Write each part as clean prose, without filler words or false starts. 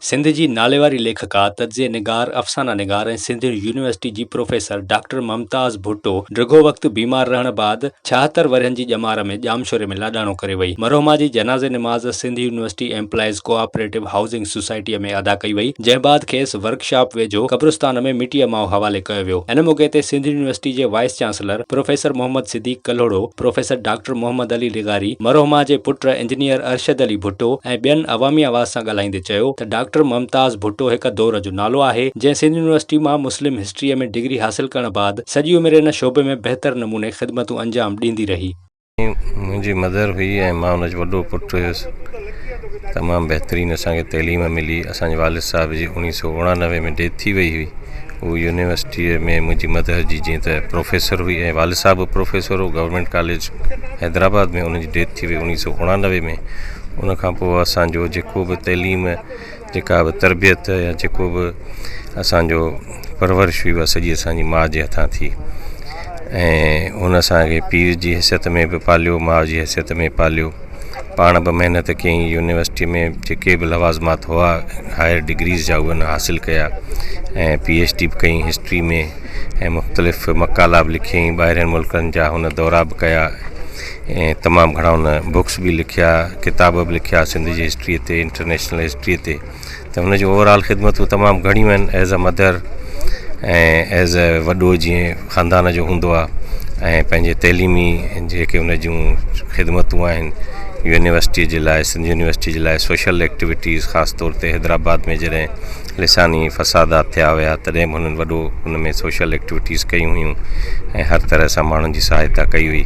سنڌ جي ناليواري ليکڪا، تجزيه نگار، افسانه نگار ۽ سنڌ يونيورسٽي جي پروفيسر ڊاڪٽر ممتاز ڀٽو ڊگهو وقت بيمار رهڻ بعد 76 ورهين جي ڄمار ۾ ڄامشوري ۾ لاڏاڻو ڪري وئي. مرحومه جي جنازي نماز Sindh university employees cooperative housing سوسائٽيء ۾ ادا ڪئي وئي، جنهن بعد کيس ورڪشاپ ويجهو قبرستان ۾ مٽيء ماء حوالي ڪيو ويو. ان موقعي تي سنڌ يونيورسٽي جي vice chancellor professor Muhammad Siddique Kalhoro, professor doctor Muhammad Ali لغاري، مرحومه جي پٽ انجنيئر ارشد علي ڀٽو ۽ ٻين عوامي آواز سان ڳالهائيندي چيو ته ڊاڪٽر ممتاز ڀٽو هڪ دور جو نالو آهي، جنهن سنڌ يونيورسٽي مان مسلم هسٽريء ۾ ڊگري حاصل ڪرڻ بعد سڄي عمر ان شعبي ۾ بهتر نموني خدمتون انجام ڏيندي رهي. منهنجي مدر هئي ۽ مان ان جو وڏو پٽ هيس. تمام بهترين اسان کي تعليم ملي. اسان جي والد صاحب جي اوڻيهه سو اوڻانوي ۾ ڊيٿ ٿي وئي هئي. هو يونيورسٽيء ۾ منهنجي مدر جي جيئن ته پروفيسر هئي ۽ والد صاحب به پروفيسر هو گورنمينٽ ڪاليج حيدرآباد ۾ ان جي ڊيٿ ٿي وئي اوڻيهه سو اوڻانوي ۾ ان کان پوء اسانجو جيڪو به تعليم جيڪا به تربيت يا جيڪو به اسانجو پرورش هئي اها سڄي اسانجي ماء جي هٿان ٿي ۽ هن اسانکي پيء جي حيثيت ۾ به پاليو ماء جي حيثيت ۾ پاليو پاڻ به محنت ڪيائين يونيورسٽي ۾ جيڪي به لوازمات هئا هائر ڊگريز جا اهي هن حاصل ڪيا ۽ پي ايڇ ڊي به ڪيائين هسٽري ۾ ۽ مختلف مقالا به لکيائين ٻاهرين ملڪن جا هن دورا به ڪيا ۽ تمام گهڻا هن بڪس به لکيا ڪتاب به لکيا سنڌ جي هسٽري تي انٽرنيشنل هسٽري تي ته هن جون اوور آل خدمتون تمام گهڻيون آهن as a mother ۽ as a وڏو جيئن خاندان جو هوندو آهي ۽ پنهنجي تعليمي جيڪي هن جون خدمتون آهن يونيورسٽي جي لاء سنڌ يونيورسٽي جي لاء سوشل ايڪٽيوٽيز خاص طور تي حيدرآباد ۾ جڏهن لساني فسادات ٿيا هيا تڏهن به هنن وڏو ان ۾ سوشل ايڪٽيوٽيز ڪيون هيون ۽ هر طرح سان ماڻهن جي سهائتا ڪئي هئي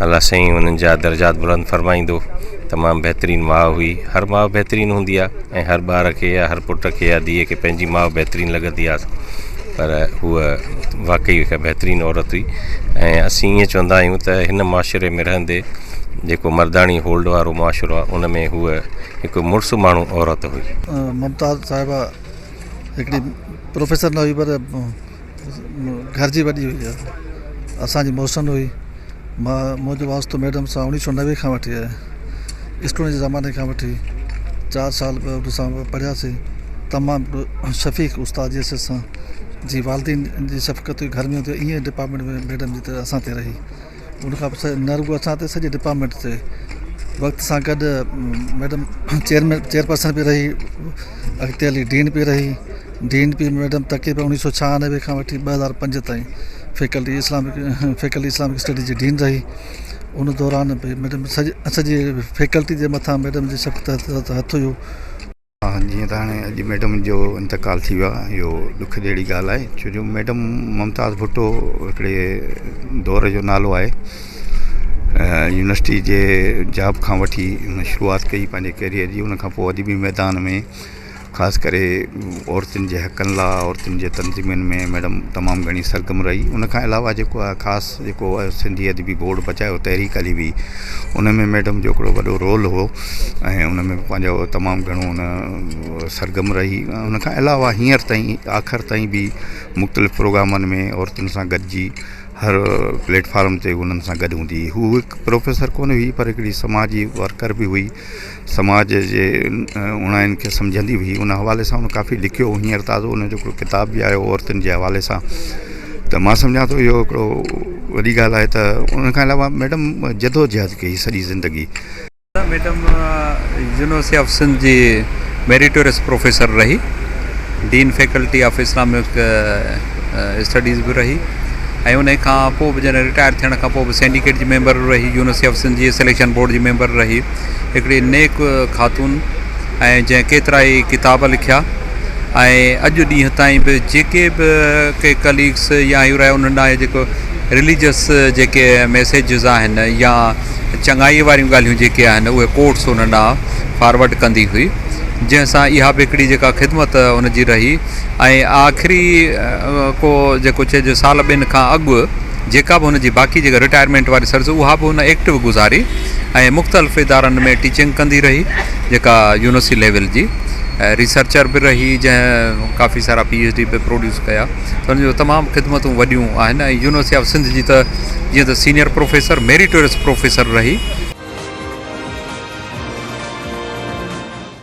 الله سائين انهن جا درجات بلند فرمائيندو تمام بهترين ماء هئي هر ماء بهترين هوندي آهي ۽ هر ٻار کي يا هر پٽ کي يا ڌيء کي پنهنجي ماء بهترين لڳندي آهي پر هوء واقعي هڪ بهترين عورت هئي ۽ اسين ائين چوندا آهيون ته هن معاشري ۾ رهندي جيڪو مرداڻي هولڊ وارو معاشرو آهي ان ۾ هوء هڪ مڙس ماڻهو عورت هئي. ممتاز صاحبه هڪڙي پروفيسر نه هئي پر گهر جي وڏي هئي اسان جي محسن هئي مان منهنجو واسطو ميڊم سان اوڻيهه سو 90 کان وٺي آهي اسڪول جي زماني کان وٺي چار سال به ان سان پڙهياسين تمام شفيق استاد جي حيثيت سان جي والدين جي شفقت هئي گهر ۾ هوندي ائين ڊپارٽمينٽ ۾ ميڊم جي ته اسان تي رهي ان کان پوء نه رڳو اسان تي سڄي ڊپارٽمينٽ تي وقت سان گڏ ميڊم چيئرمين چيئرپرسن به رهي اڳتي هلي ڊين به رهي ڊين به ميڊم تقريبن اوڻيهه سو 96 کان وٺي 2005 تائين faculty Islamic faculty Islamic study جي ڊين رهي ان دوران به ميڊم سڄي سڄي فيڪلٽي جي مٿان ميڊم جي سخت هٿ هيو. ها جيئن ته هاڻي اڄ ميڊم جو انتقال ٿي ويو آهي اهو ڏک جهڙي ڳالهه آهي ڇو جو ميڊم ممتاز ڀٽو هڪڙي دور جو نالو آهي يونيورسٽي جي جاب کان وٺي هن شروعات ڪئي پنهنجي ڪيريئر جي ان کان پوء ادبي ميدان ۾ خاص ڪري عورتن جي حقن لاء عورتن جي تنظيمن ۾ ميڊم تمام گهڻي سرگرم رهي ان کان علاوه جيڪو آهي خاص جيڪو آهي سنڌي ادبي بورڊ بچايو تحريڪ هلي هئي ان ۾ ميڊم جو هڪڙو وڏو رول هو ۽ ان ۾ پنهنجو تمام گهڻو ان سرگرم رهي ان کان علاوه هينئر تائين آخر تائين به مختلف پروگرامن ۾ عورتن سان گڏجي هر پليٽ فارم تي انهن سان گڏ هوندي هئي هو هڪ پروفيسر ڪونه هئي پر هڪڙي سماجي ورڪر به هئي سماج جي اوڻاين کي سمجهندي هئي ان حوالي سان هن ڪافي لکيو هينئر تازو ان جو هڪڙو ڪتاب به آيو عورتن جي حوالي سان ته مان سمجهان ٿو اهو هڪڙو وڏي ڳالهه آهي ته ان کان علاوه ميڊم جدوجهد ڪئي سڄي زندگي. ميڊم يونيورسٽي آف سنڌ جي ميريٽوريس پروفيسر رهي، dean faculty of Islamic studies به رهي ۽ انهي کان پوء به جڏهن رٽائر ٿيڻ کان پوء به سينڊيڪيٽ جي ميمبر رهي، يونيورسٽي آف سنڌ جي سليڪشن بورڊ جي ميمبر رهي. هڪڙي نيڪ خاتون ۽ جنهن ڪيترائي ڪتاب لکيا ۽ اڄ ڏينهن تائين به جيڪي به ڪي ڪليگس يا هي رهيا انهن ڏانهن جيڪو رليجس جيڪي ميسيجز آهن يا چڱائي واريون ڳالهيون جيڪي آهن اهي ڪوٽس انهن ڏانهن فارورڊ ڪندي هئي جنهن سان اها به هڪڙي جيڪا خدمت ان جي رهي ۽ آخري ڪو جيڪو چئجي سال ٻن کان اڳ جيڪا به هن جي باقي جيڪا رٽائرمينٽ واري سروس اها به هن ايڪٽو گذاري ۽ مختلف ادارن ۾ ٽيچنگ ڪندي رهي جيڪا يونيورسٽي ليول جي ريسرچر به رهي جنهن ڪافي سارا پي ايڇ ڊي به پروڊيوس ڪيا ته هن جو تمام خدمتون وڏيون آهن ۽ يونيورسٽي آف سنڌ جي ته جيئن ته سينئر پروفيسر ميريٽوريس پروفيسر رهي.